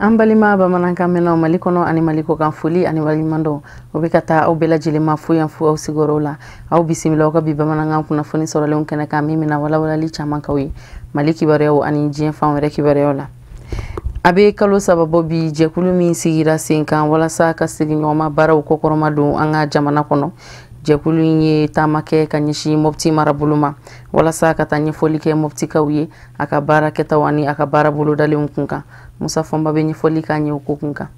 An balima bamanankan mɛnnaw Mali kɔnɔ ani Mali kɔkan, foli ani waleɲumandɔn o bɛ ka taa aw bɛɛ lajɛlen ma fo yan fo aw sigiyɔrɔw la. Aw bisimila aw ka bi bamanankan kunnafoni sɔrɔlenw kɛnɛ kan, min bɛna walawalali caman k'aw ye Mali kibaruyaw ani diɲɛ fan wɛrɛ kibaruyaw la. A bɛ kalo 3 bɔ bi, jɛkulu min sigira sen kan walasa ka sigiɲɔgɔnma baaraw kɔkɔrɔma don an ka jamana kɔnɔ, jɛkulu in ye taama kɛ ka ɲɛsin Mopti marabolo ma walasa ka taa ɲɛfɔli kɛ Moptikaw ye a ka baara kɛtaw ani a ka baara bolodalenw kun kan. Musa Fɔnba bɛ ɲɛfɔli k'an ye o ko kun kan.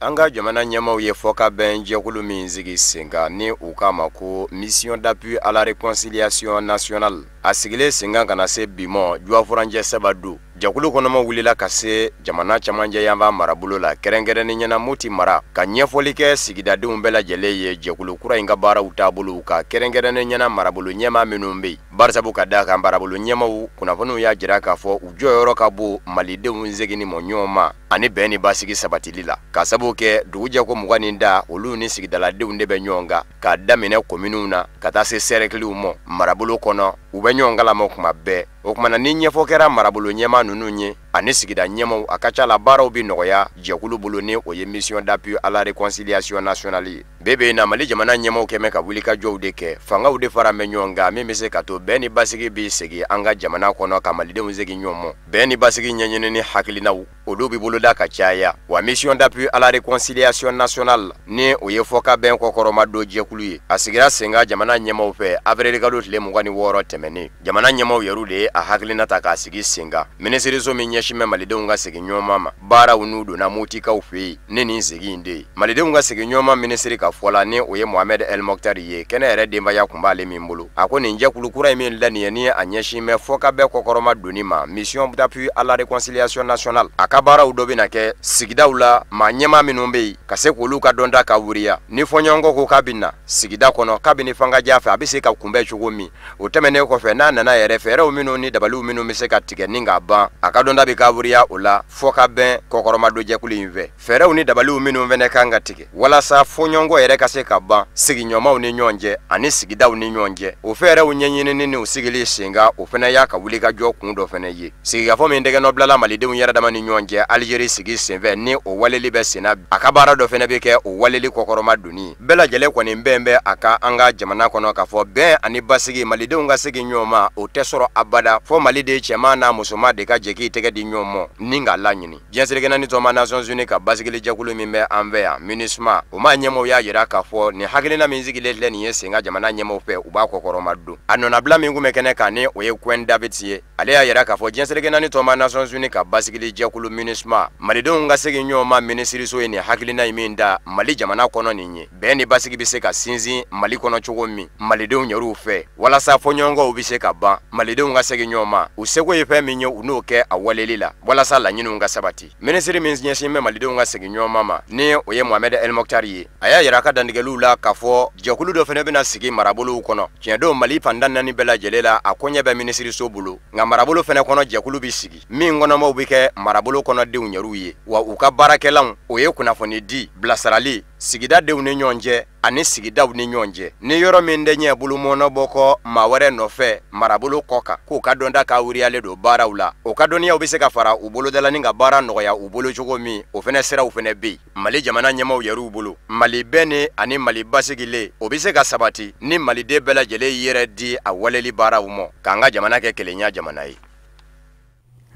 An ka jamana ɲɛmaw ye fɔkabɛn jɛkulu min sigi sen kan, ni u k'a ma ko Mission d'appui à la réconciliation nationale, a sigilen sen kan ka na se bi mɔ juwafurancɛ 3 don, jɛkulu kɔnɔmaw wulila ka se jamana camancɛ yanfan marabolo la, kɛrɛnkɛrɛnnen ɲɛna Moti mara, ka ɲɛfɔli kɛ sigidadenw bɛɛ lajɛlen ye jɛkulu kura in ka baaraw taabolow kan, kɛrɛnkɛrɛnnen ɲɛna marabolo ɲɛmaa minnu bɛ yen. Barisabu ka d'a kan, marabolo ɲɛmaw kunnafoniw y'a jira k'a fɔ u jɔyɔrɔ ka bon malidenw seginni mɔ ɲɔgɔn ma ani bɛn ni basigi sabatili la, ka sababu kɛ dugujɛ ko 20 ni da, olu ni sigidaladenw de bɛ ɲɔgɔn kan, k'a daminɛ kominiw na ka taa se sɛrɛkiliw ma marabolo kɔnɔ. U bɛ ɲɔgɔn kalama kuma bɛɛ. O kumana, ni ɲɛfɔ kɛra marabolo ɲɛmaa ninnu ye ani sigida ɲɛmaw, a ka ca la baaraw bɛ nɔgɔya jɛkulu bolo, ni o ye Mission d'appui à la réconciliation nationale ye. Bi bi in na, Mali jamana ɲɛmaw kɛmɛ ka wulikajɔw de kɛ, fangaw de fara bɛ ɲɔgɔn kan, min bɛ se ka to bɛn ni basigi bɛ segin an ka jamana kɔnɔ, ka malidenw segin ɲɔgɔn ma. Bɛn ni basigi ɲɛɲinini hakilinaw, olu bɛ boloda ka caya. Wa Mission d'appui à la réconciliation nationale, ni o ye fɔkabɛn kɔkɔrɔma don jɛkulu ye, a sigira sen kan jamana ɲɛmaw fɛ avril kalo tile 26 tɛmɛnen. Jamana ɲɛmaw yɛrɛw de ye a hakilina ta k'a sigi sen kan. Minisiriso min ɲɛsin bɛ malidenw ka segin ɲɔgɔn ma baaraw, n'u donna Motikaw fɛ yen ni nin segin in de ye, malidenw ka segin ɲɔgɔn ma minisiri ka fɔ la, ni o ye Mohamed El Mokhtar ye, kɛnɛ yɛrɛ denbaya tun b'ale min bolo, a ko nin jɛkulu kura in min filɛ nin ye, ni a ɲɛsin bɛ fɔkabɛn kɔkɔrɔma donni ma, Mission d'appui à la réconciliation nationale, a ka baaraw dɔ bɛna kɛ sigidaw la, maa ɲɛmaa minnu bɛ yen, ka se k'olu ka dɔnta ka wuriya ni fɔɲɔgɔnkɔ ko k'a bɛ na sigida kɔnɔ kabini fangaja fɛ, a bɛ se ka kunbɛn cogo min. O tɛmɛnen kɔfɛ, n'a nana yɛrɛ, fɛɛrɛw minnu ni dabaliw minnu bɛ se ka tigɛ ni k'a ban, a ka dɔnta bɛ ka wuriya o la fɔkabɛn kɔkɔrɔma don jɛkulu in fɛ. Fɛɛrɛw ni dabaliw minnu fɛnɛ kan ka tigɛ walasa fɔɲɔgɔnkɔ yɛrɛ ka se ka ban sigiɲɔgɔnmaw ni ɲɔgɔn cɛ ani sigidaw ni ɲɔgɔn cɛ, o fɛɛrɛw ɲɛɲinini n'u sigili sen kan, o fɛnɛ y'a ka wulikajɔ kun dɔ fɛnɛ ye. Sigikafɔ min tɛgɛnɔ bilala malidenw yɛrɛ dama ni ɲɔgɔn cɛ Alizeri sigi senfɛ, ni o waleli bɛ senna, a ka baara dɔ fɛnɛ bɛ kɛ o waleli kɔkɔrɔma donni. Bɛɛ lajɛlen kɔni bɛn bɛ a ka an ka jamana kɔnɔ k'a fɔ bɛn ani basigi, malidenw ka segin ɲɔgɔn ma, o tɛ sɔrɔ abada fɔ maliden cɛman n'a musoman de ka jɛ k'i tɛgɛ di ɲɔgɔn ma ni k'a laɲini. Diɲɛ seleke naani tɔnba Nations Unies ka basigili jɛkulu min bɛ an fɛ yan, MINUSMA, o maa ɲɛmaw y'a jira k'a fɔ nin hakilina min sigilen filɛ nin ye sen kan jamana ɲɛmaw fɛ, u b'a kɔkɔrɔma don. A nɔnabila min kun bɛ kɛnɛ kan, ni o ye Koen Davids ye, ale y'a jira k'a fɔ diɲɛ seleke naani tɔnba Nations Unies ka basigili jɛkulu MINUSMA, malidenw ka segin ɲɔgɔn ma minisiriso ye nin hakilina in min da Mali jamana kɔnɔ nin ye, bɛn ni basigi bɛ se ka sinsin Mali kɔnɔ cogo min malidenw yɛrɛw fɛ, walasa fɔɲɔgɔnkɔw bɛ se ka ban, malidenw ka segin ɲɔgɔn ma, u seko ye fɛn min ye, u n'o kɛ a waleli la walasa laɲiniw ka sabati. Minisiri min ɲɛsin bɛ malidenw ka segin ɲɔgɔn ma, ni o ye Mohamed El Mokhtar ye, a y'a yira a ka dantigɛliw la k'a fɔ jɛkulu dɔ fana bɛna sigi marabolow kɔnɔ. Tiɲɛ don, Mali fan 4 bɛɛ lajɛlen la, a koɲɛ bɛ minisiriso bolo, nka marabolo fana kɔnɔ jɛkulu bɛ sigi min kɔnɔmaw bɛ kɛ marabolo kɔnɔdenw yɛrɛw ye, wa u ka baarakɛlanw o ye kunnafoni di, bilasirali sigidadenw ni ɲɔgɔn cɛ ani sigidaw ni ɲɔgɔn cɛ, ni yɔrɔ min tɛ ɲɛ bolomɔnɔbɔ kɔ maa wɛrɛ nɔfɛ marabolo kɔ kan, k'u ka dɔnta ka wuriyalen don baaraw la, o ka dɔnniyaw bɛ se ka fara u bolodala ni ka baara nɔgɔya u bolo cogo min, o fɛnɛ siraw fɛnɛ bɛ yen Mali jamana ɲɛmaw yɛrɛw bolo. Mali bɛn ni ani Mali basigilen, o bɛ se ka sabati ni maliden bɛɛ lajɛlen yɛrɛ di a waleli baaraw ma, k'an ka jamana kɛ kelenya jamana ye.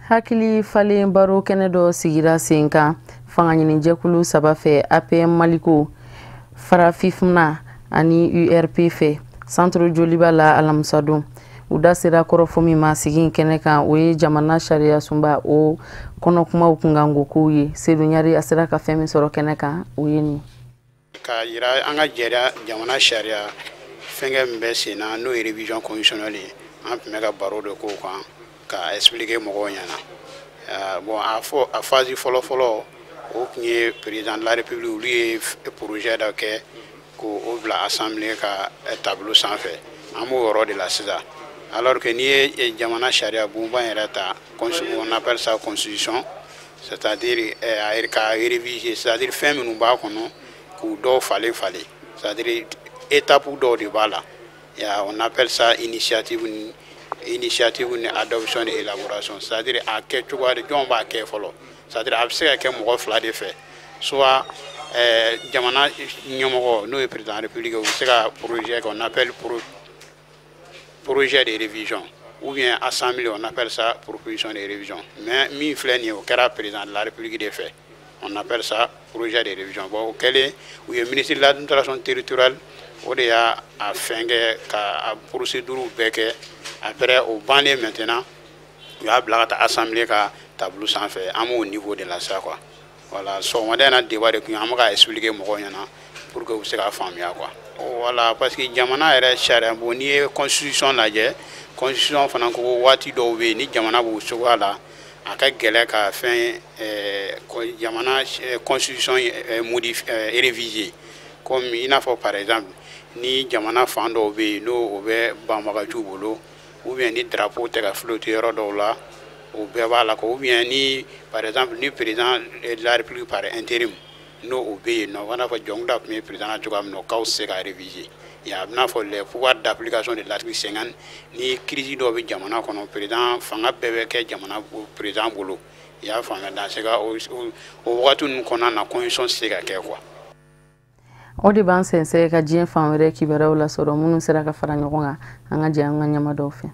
Hakili falen baro kɛnɛ dɔ sigira sen kan fanga ɲinijɛkulu 3 fɛ, APM Maliko, Farafifuna ani URP fɛ, Centre Joliba la alamisadon. U da sera kɔrɔfɔ min ma sigi kɛnɛ kan, o ye jamana sariya sunba o kɔnɔkumaw kunkanko kow ye. Sedu Ɲari, a sera ka fɛn min sɔrɔ kɛnɛ kan, o ye nin. Ka yira an ka jɛra jamana sariya fɛnkɛ min bɛ sen na, n'o ye révision constitutionnelle ye, an tun bɛ ka baro de k'o kan ka expliquer mɔgɔw ɲɛna. Bon, a fɔ a phase fɔlɔ fɔlɔ, o tun ye président de la République, olu ye projet dɔ kɛ k'o bila assemblée ka tableau sanfɛ. An b'o yɔrɔ de la sisan, alors que n'i ye jamana sariya bonba yɛrɛ ta, on appelle ça constitution, c'est-à-dire ka réviser, c'est-à-dire fɛn minnu b'a kɔnɔ k'u dɔw falen falen, c'est-à-dire étape dɔw de b'a la. On appelle ça initiative ni adoption ni élaboration, c'est-à-dire a kɛ cogoya de, jɔn b'a kɛ fɔlɔ. C'est à dire a bɛ se ka kɛ mɔgɔ fila de fɛ, soit jamana ɲɛmɔgɔ, n'o ye président de la République, u bɛ se ka projet qu'on appelle projet de révision, ou bien assemblée, on appelle ça proposition de révision. Mais min filɛ nin ye, o kɛra président de la République de fɛ, on appelle ça projet de révision. Bon, o kɛlen, u ye ministre de l'administration territoriale, o de y'a a fɛn kɛ ka a procédure bɛɛ kɛ. Après o bannen, maintenant u y'a bila ka taa assemblée ka tableau sanfɛ. An b'o niveau de la sa quoi. Voilà, sɔgɔmada in na, débat de kun, an bɛ ka expliquer mɔgɔw ɲɛna pour que u bɛ se k'a faamuya quoi. Voilà, parce que jamana yɛrɛ sariya, bon, n'i ye constitution lajɛ, constitution fana ko waati dɔw bɛ yen, ni jamana b'o cogoya la, a ka gɛlɛ ka fɛn jamana constitution modifier, réviser. Comme i n'a fɔ, par exemple, ni jamana fan dɔw bɛ yen, n'o o bɛ banbagaciw bolo, ou bien ni drapeau tɛ ka flotter yɔrɔ dɔw la, o bɛɛ b'a la quoi. Ou bien ni, par exemple, ni président de la République par intérim, n'o o bɛ yen nɔ, o n'a fɔ Dioncounda tun ye président na cogoya min na, o cas tɛ se ka réviser. A bɛ n'a fɔ les pouvoirs d'application de l'article 50, ni crise dɔw bɛ jamana kɔnɔ, président fanga bɛɛ bɛ kɛ jamana président bolo. I y'a faamuya? Dans ce cas, o wagati ninnu kɔnɔna na, constitution tɛ se ka kɛ quoi. O de b'an sɛnsɛn ka diɲɛ fan wɛrɛ kibaruyaw lasɔrɔ minnu sera ka fara ɲɔgɔn kan. An ka jɛ an ka ɲɛma dɔw fɛ.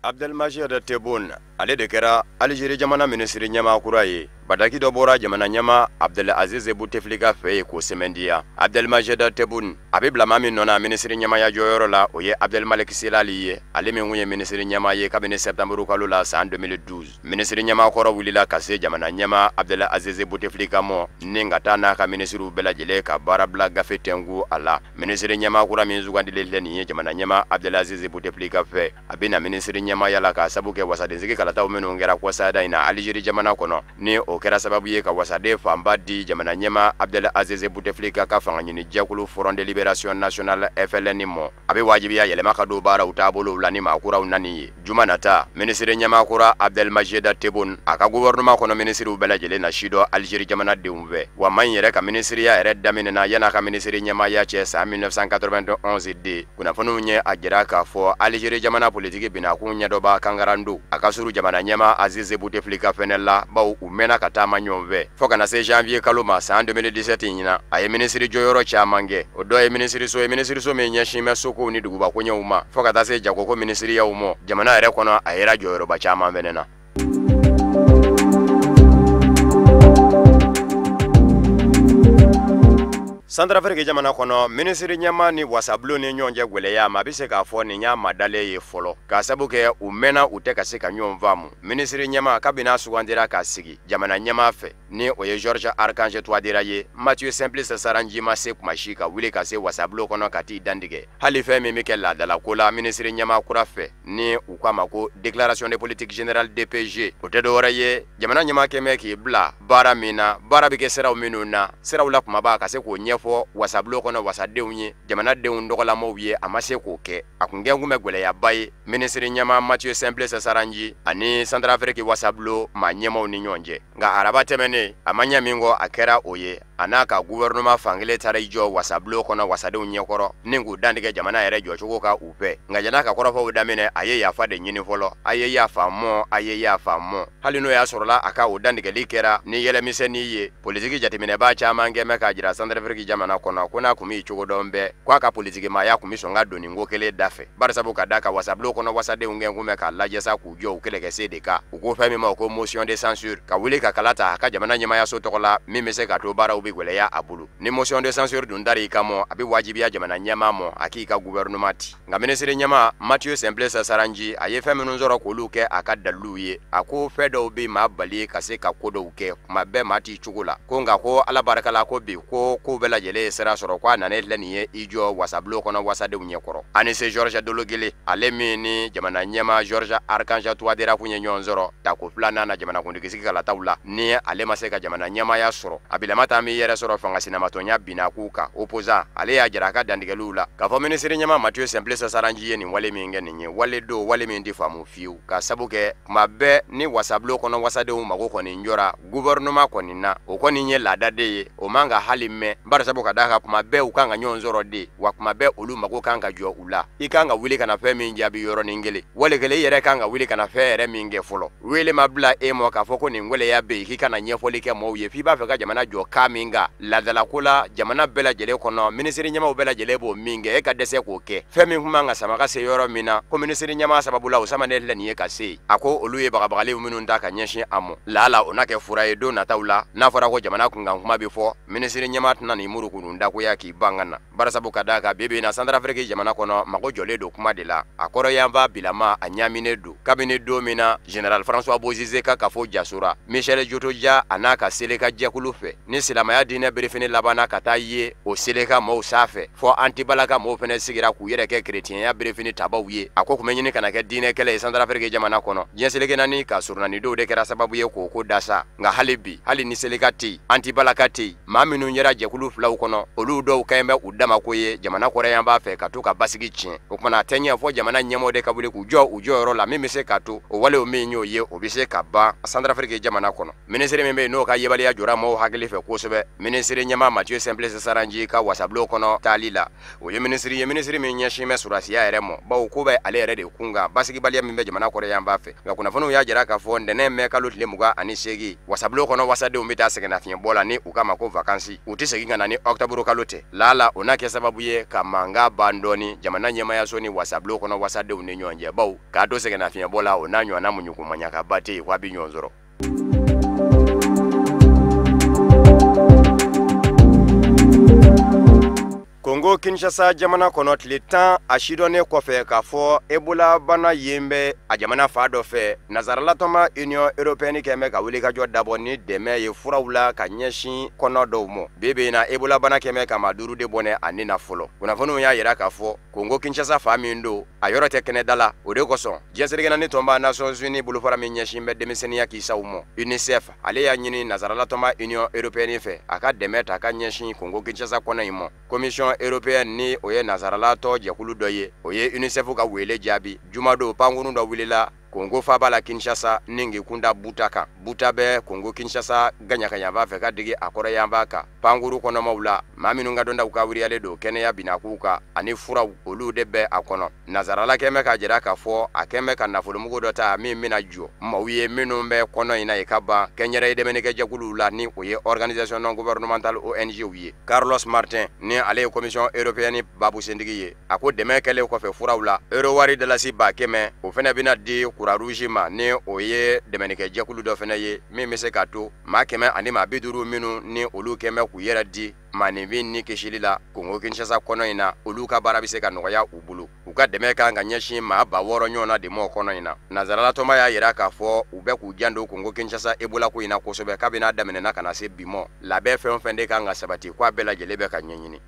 Abdelmajid Tebboune, ale de kɛra Algérie jamana minisiri ɲɛmaa kura ye. Bataki dɔ bɔra jamana ɲɛmaa Abdelaziz Bouteflika fɛ yen k'o sɛmɛndiya. Abdelmajid Tebboune, a bɛ bila maa min nɔ na minisiri ɲɛmaaya jɔyɔrɔ la, o ye Abdelmalek Sellal ye, ale min kun ye minisiri ɲɛmaa ye kabini septembre kalo la san 2012. Minisiri ɲɛmaa kɔrɔ wulila ka se jamana ɲɛmaa Abdelaziz Bouteflika mɔ ni ka taa n'a ka minisiriw bɛɛ lajɛlen ka baarabila gafe tɛnku a la. Minisiri ɲɛmaa kura min sugandilen filɛ nin ye jamana ɲɛmaa Abdelaziz Bouteflika fɛ, a bɛ na minisiri ɲɛmaaya la k'a sabu kɛ wasadensigi kalataw minnu kɛra kɔsada in na Algérie jamana kɔnɔ, ni o kɛra sababu ye ka wasaden fanba di jamana ɲɛmaa Abdelaziz Bouteflika ka fanga ɲini jɛkulu Front de Libération Nationale FLN mɔ. A bɛ wajibiya yɛlɛma ka don baaraw taabolow la ni maa kuraw nani ye. Juma nata, minisiri ɲɛmaa kura Abdelmajid Tebboune, a ka gouvernement kɔnɔ minisiriw bɛɛ lajɛlen na si dɔn Algérie jamanadenw fɛ. Wa maa in yɛrɛ ka minisiriya yɛrɛ daminɛna yan'a ka minisiri ɲɛmaaya cɛ san 1991 de. Kunnafoniw ye a jira k'a fɔ Algérie jamana politiki binakun ɲɛdɔnba kangarando, a ka suru jamana ɲɛmaa Aziz Bouteflika fɛnɛ la, bawo u mɛnna ka taama ɲɔgɔn fɛ fɔɔ kana se janvier kalo ma san 2017 ɲina. A ye minisiri jɔyɔrɔ caman kɛ, o dɔ ye minisiriso ye, minisiriso min ɲɛsin bɛ sokow ni duguba koɲɛw ma, fɔɔ ka taa se jagoko minisiriyaw mɔ jamana yɛrɛ kɔnɔ. A yera jɔyɔrɔba caman fɛnɛ na. Santarafiriki jamana kɔnɔ, minisiri ɲɛmaa ni wasabulon ni ɲɔgɔn cɛ gwɛlɛya ma, a bɛ se k'a fɔ nin y'a madalen ye fɔlɔ, k'a sabu kɛ u mɛnna u tɛ ka se ka ɲɔgɔn faamu. Minisiri ɲɛmaa, kabini a sugandira k'a sigi jamana ɲɛmaa fɛ, ni o ye Georges Archange Touadéra ye, Mathieu Simplice Sarandji ma se kuma si ka wuli ka se wasabulon kɔnɔ ka t'i dantigɛ hali fɛn min bɛ kɛ laadalako la minisiri ɲɛmaa kura fɛ, ni u k'a ma ko déclaration de politique générale DPG. O tɛ dɔwɛrɛ ye, jamana ɲɛmaa kɛmɛ k'i bila baara min na, baara bɛ kɛ siraw minnu na, siraw la kumaba, ka se k'o ɲɛfɔ wasabulon kɔnɔ wasadenw ye, jamanadenw dɔgɔlamaw ye. A ma se k'o kɛ. A kun kɛ kun bɛ gwɛlɛyaba ye minisiri ɲɛmaa Mathieu Simplice Sarandji ani Santarafiriki wasabulon maa ɲɛmaw ni ɲɔgɔn cɛ. Nka araba tɛmɛnen, a ma ɲɛ min kɔ, a kɛra o ye, a n'a ka gouvernement fankelen taara i jɔ wasabulon kɔnɔ wasadenw ɲɛkɔrɔ ni k'u dantigɛ jamana yɛrɛ jɔcogo kan u fɛ. Nka yan'a ka kɔrɔfɔw daminɛ, a ye yafa de ɲini fɔlɔ: a ye yafa mɔ, a ye yafa mɔ. Hali n'o y'a sɔrɔla a ka o dantigɛli kɛra ni yɛlɛmisɛnnin ye, politiki jateminɛbaa caman kɛ mɛ k'a jira Santarafiriki jamana kɔnɔ ko n'a kun b'i cogo dɔn bɛɛ, k'a ka politiki maaya kun bɛ sɔn ka don nin ko kelen da fɛ, barisabu ka da ka wasabulon kɔnɔ wasadenw kɛ kun bɛ k'a lajɛ sa k'u jɔ u kɛlɛkɛsen de kan. U ko fɛn min ma ko motion de censure, ka wuli ka kala ta a ka jamana ɲɛmaayaso tɔgɔ la, min bɛ se ka to baaraw bɛ gwɛlɛya a bolo. Ni motion de censure dun dar'i kan mɔ, a bɛ wajibiya jamana ɲɛmaa mɔ a k'i ka gouvernement ci. Nka minisiri ɲɛmaa Mathieu Simplice Sarandji, a ye fɛn minnu sɔrɔ k'olu kɛ a ka daliluw ye, a ko fɛn dɔw bɛ maa bali ka se ka ko dɔw kɛ, kuma bɛɛ maa t'i cogo la. Ko nka ko Ala barika la, ko bi ko kow bɛɛ lajɛlen ye sira sɔrɔ, ko a nanen filɛ nin ye i jɔ wasabulon kɔnɔ wasadenw ɲɛkɔrɔ. Anicet Georges Dologuélé, ale min ni jamana ɲɛmaa Georges Archange Touadéra kun ye ɲɔgɔn sɔrɔ tako filanan na jamanakuntigi sigi kalataw la, ni ale ma se ka jamana ɲɛmaaya sɔrɔ, a bilama taa min n'i yɛrɛ sɔrɔ fanga sinamatɔnya binakun kan opposant ale y'a jira a ka dantigɛliw la k'a fɔ minisiri ɲɛmaa Mathieu Simplice Sarandji ye nin wale min kɛ nin ye wale don wale min tɛ faamu fiyewu ka sabu kɛ kuma bɛɛ ni wasabulon kɔnɔ wasadenw mago kɔni jɔra gouvernement kɔni na o kɔni ye laada de ye o man ka hali mɛn barisabu ka d'a kan kuma bɛɛ u kan ka ɲɔgɔn sɔrɔ de wa kuma bɛɛ olu mago kan ka jɔ u la i kan ka wuli ka na fɛn min jaabi yɔrɔnin kelen wale kelen i yɛrɛ kan ka wuli ka na fɛn yɛrɛ min kɛ fɔlɔ wele ma bila e mɔ k'a fɔ ko nin waleya bɛ yen k'i kana ɲɛfɔli kɛ mɔgɔw ye f'i b'a fɛ ka jamana jɔ kan min kan laadalako la jamana bɛɛ lajɛlen kɔnɔ minisiri ɲɛmaaw bɛɛ lajɛlen b'o min kɛ e ka dɛsɛ k'o kɛ fɛn min tun man ka sama ka se yɔrɔ min na ko minisiri ɲɛmaa sababu la o sama ne filɛ nin ye ka se a ko olu ye bagabagali minnu ta ka ɲɛsin a ma laala o na kɛ fura ye don nataw la n'a fɔra ko jamana kunkan kuma bɛ fɔ minisiri ɲɛmaa tɛna nin murukurun dagoya k'i ban ka na barisabu ka d'a kan bi bi in na Santarafiriki jamana kɔnɔ mago jɔlen don kuma de la a kɔrɔyanfa bilama a ɲaaminen don kabini don min na général François Bozizé ka kafo jasora Michel Djotodia a n'a ka Seleka jɛkulu fɛ ni silamɛya diinɛ birifini labanna ka taa ye o Seleka mɔɔw sanfɛ fɔ antibalaka mɔɔw fɛnɛ sigira k'u yɛrɛ kɛ kerecɛnya birifini tabaw ye a ko tun bɛ ɲini ka na kɛ diinɛ kɛlɛ ye Santarafiriki jamana kɔnɔ diɲɛ seleke naani ka surunanidenw de kɛra sababu ye k'o ko dasa nka hali bi hali ni Seleka tɛ yen antibalaka tɛ yen maa minnu yera jɛkulu filaw kɔnɔ olu dɔw kɛn bɛ u damako ye jamana kɔrɔyanfan fɛ ka to ka basigi tiɲɛ o kumana a tɛ ɲɛ fɔ jamana ɲɛmɔgɔ de ka wuli k'u jɔ u jɔyɔrɔ la min bɛ se k'a to o walew min y'o ye o bɛ se ka ban Santarafiriki jamana kɔnɔ minisiri min bɛ yen n'o ka yebaliya jɔra mɔgɔw hakili fɛ kosɛbɛ minisiri ɲɛmaa Mathieu Simplice Sarandji ka wasabulon kɔnɔ taali la o ye minisiri ye minisiri min ɲɛsin bɛ sɔrɔdasiya yɛrɛ ma bawo ko bɛ ale yɛrɛ de kun kan basigibaliya min bɛ jamana kɔrɔyanfan fɛ nka kunnafoniw y'a jira k'a fɔ ntɛnɛn mɛ kalo tile 28 wasabulon kɔnɔ wasadenw bɛ taa sɛgɛnnafiɲɛbɔ la ni u k'a ma ko vacances u tɛ segin ka na ni octobre kalo tɛ laala o n'a kɛ sababu ye ka mankan ban dɔɔni jamana ɲɛmaayaso ni wasabulon kɔnɔ wasadenw ni ɲɔgɔn cɛ bawo k'a to sɛgɛnnafiɲɛbɔ la o n'a ɲɔgɔnna muɲukumaɲakaba tɛ yen k'a bɛ ɲɔgɔn sɔrɔ. Kongo Kinshasa jamana kɔnɔ tile 10 a sidɔnnen kɔfɛ k'a fɔ Ebola bana yen bɛ a jamana fa dɔ fɛ nazaralatɔnba Union européenne kɛn bɛ ka wulikajɔ dabɔ ni dɛmɛ ye furaw la ka ɲɛsin kɔnɔ dɔw ma bi bi in na Ebola bana kɛn bɛ ka maa 5 de bɔnɛ a ni na fɔlɔ kunnafoniw y'a jira k'a fɔ Kongo Kinshasa fa min don a yɔrɔ tɛ kɛnɛda la o de kosɔn diɲɛ seleke naani tɔnba Nations Unies bolofara min ɲɛsin bɛ denmisɛnninya kisaw ma UNICEF ale y'a ɲini nazaralatɔnba Union européenne fɛ a ka dɛmɛ ta ka ɲɛsin Kongo Kinshasa kɔnɔ in ma Commission européenne ni o ye nazaralatɔ jɛkulu dɔ ye o ye UNICEF ka wele jaabi jumadon pankurun dɔ wulila Kongo faaba la Kinshasa ni k'i kunda Buta kan Buta bɛ Kongo Kinshasa gaɲagaɲaba fɛ ka digi a kɔrɔyanba kan pankuru kɔnɔmaw la maa minnu ka dɔntaw ka wuriyalen don kɛnɛya binakuw kan ani furaw olu de bɛ a kɔnɔ nazarala kɛn bɛ k'a jira k'a fɔ a kɛn bɛ ka nafolomugu dɔ ta min bɛna jɔ maaw ye minnu bɛ kɔnɔ in na yen ka ban kɛnyɛrɛye dɛmɛnikɛjɛkuluw la ni o ye organisation non gouvernementale ONG ye Carlos Martin ni ale ye commission européenne babusentigi ye a ko dɛmɛ kɛlen kɔfɛ furaw la euro wari dalasi 100,000 o fana bɛna di Croix Rouge ma ni o ye dɛmɛnikɛjɛkulu dɔ fana ye min bɛ se k'a to maa 100 ani maa 50 minnu ni olu kɛn bɛ k'u yɛrɛ di maaninfin ni kisili la Kongo Kinshasa kɔnɔ in na olu ka baara bɛ se ka nɔgɔya u bolo u ka dɛmɛ kan ka ɲɛsin maa 6000 ɲɔgɔn na de ma kɔnɔ in na nazaralatɔnba y'a jira k'a fɔ u bɛ k'u janto Kongo Kinshasa Ebola ko in na kosɛbɛ kabini a daminɛna ka na se bi ma labɛn fɛn o fɛn de kan ka sabati k'a bɛɛ lajɛlen bɛ ka ɲɛɲini.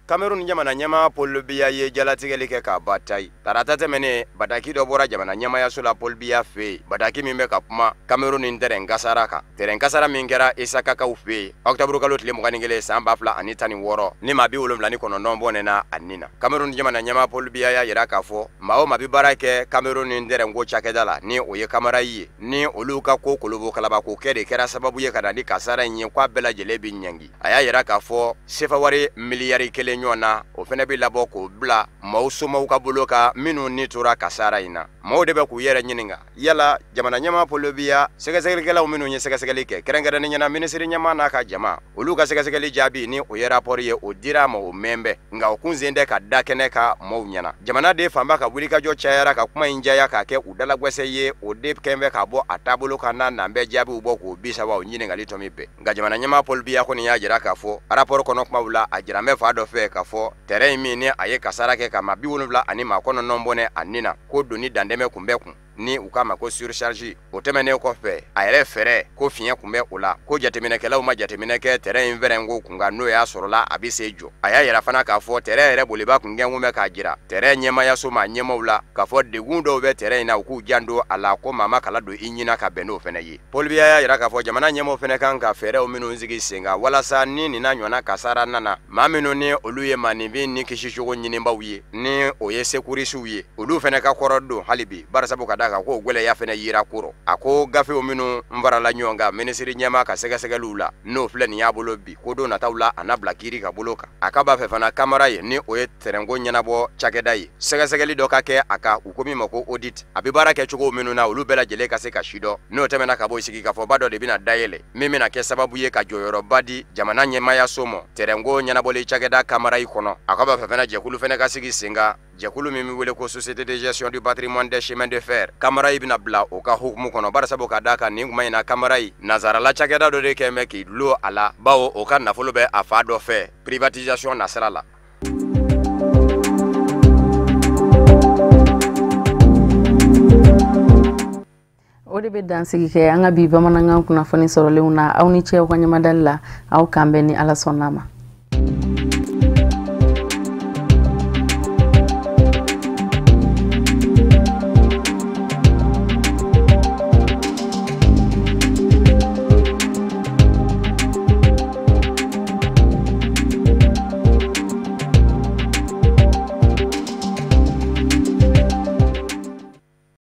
Cameroun jamana ɲɛmaa Paul Biya ye jalatigɛli kɛ k'a ba tayi tarata tɛmɛnen bataki dɔ bɔra jamana ɲɛmaayaso la Paul Biya fɛ yen bataki min bɛ ka kuma Cameroun ni tɛrɛn kasara kan tɛrɛn kasara min kɛra Isakakaw fɛ yen octobre kalo tile 21 san 2016 ni maa 79 bɔnɛna a ni na Cameroun jamana ɲɛmaa Paul Biya y'a jira k'a fɔ maa o maa bɛ baara kɛ Cameroun ni tɛrɛnko cakɛda la ni o ye Kamara ye ni olu ka ko kolobo kalabako kɛ de kɛra sababu ye ka na ni kasara in ye k'a bɛɛ lajɛlen bɛ ɲangi a y'a jira k'a fɔ sefa wari miliyari 1 ɲɔgɔn na o fana bɛ labɔ k'o bila maaw somaw ka bolo kan minnu ni tora kasara in na maaw de bɛ k'u yɛrɛ ɲininka yala jamana ɲɛmaa Paul Biya sɛgɛsɛgɛlikɛlaw minnu ye sɛgɛsɛgɛli kɛ kɛrɛnkɛrɛnnen ɲɛna minisiri ɲɛmaa n'a ka jama olu ka sɛgɛsɛgɛli jaabi ni o ye rapport ye o dira a ma o mɛn bɛɛ nka o kunsen tɛ ka da kɛnɛ ka maaw ɲɛna jamanaden fanba ka wulikajɔ cayara ka kuma in jaya k'a kɛ u dalagwɛsɛ ye o de kɛn bɛ ka bɔ a taabolo kan n'a n'an bɛɛ jaabiw bɔ k'o 30 o ɲininkali tɔmi bɛɛ nka jamana ɲɛmaa Paul Biya kɔni y'a jira k'a fɔ rapport kɔnɔ kumaw la a jira bɛ fa dɔ fɛ k'a fɔ tɛrɛn in min ni a ye kasara kɛ ka maa 79 bɔnɛ a ni na ko doni dantɛmɛ kun bɛ kun Ni u k'a ma ko surcharge. O tɛmɛnen kɔfɛ, a yɛrɛ fɛrɛ ko fiɲɛ tun bɛ o la, ko jateminɛkɛlaw ma jateminɛ kɛ tɛrɛn in fɛrɛn ko kun kan, n'o y'a sɔrɔla a bɛ se jɔ. A y'a yira fana k'a fɔ tɛrɛn yɛrɛ boliba kun kɛnkun bɛ k'a jira tɛrɛn ɲɛmayaso maa ɲɛmaw la k'a fɔ degun dɔw bɛ tɛrɛn in na, u k'u janto a la, ko maa ma kala don i ɲina ka bɛn n'o fana ye. Paul Biya y'a yira k'a fɔ jamana ɲɛmaw fana kan ka fɛɛrɛw minnu sigi sen kan walasa ni nin n'a ɲɔgɔnna kasara nana, maa minnu ni olu ye maaninfin ni kisicogo ɲinibaw ye, ni o ye sekurisiw ye, olu fana ka kɔrɔ don hali bi, barisabu ka d'a kan k'o gɛlɛya fana yira kɔrɔ. A ko gafew minnu farala ɲɔgɔn kan minisiri ɲɛmaa ka sɛgɛsɛgɛliw la, n'o filɛ nin y'a bolo bi, ko don nataw la a na bila kiiri ka bolo kan. A ka b'a fɛ fana Camara ye, ni o ye tɛrɛnko ɲɛnabɔ cakɛda ye, sɛgɛsɛgɛli dɔ ka kɛ a kan, u ko min ma ko audit, a bɛ baara kɛ cogo minnu na, olu bɛɛ lajɛlen ka se ka sidɔn. N'o tɛmɛna ka bɔ, sigikafɔba dɔ de bɛna dayɛlɛ min bɛna kɛ sababu ye ka jɔyɔrɔba di jamana ɲɛmaayaso ma tɛrɛnko ɲɛnabɔli cakɛda Camara kɔnɔ. A ka b'a fɛ fana jɛkulu fana ka sigi sen kan, jɛkulu min bɛ wele ko Société de gestion du patrimoine des chemins de fer. Camara bɛna bila o ka hukumu kɔnɔ, barisabu ka d'a kan nin kuma in na, Camara nansarala cakɛda dɔ de kɛn bɛ k'i dulon a la, bawo o ka nafolo bɛ a fa dɔ fɛ privatisation nasira la. O de bɛ dansigi kɛ an ka bi bamanankan kunnafoni sɔrɔlenw na. Aw ni ce aw ka ɲɛmadali la. Aw k'an bɛn ni Ala sɔnna ma.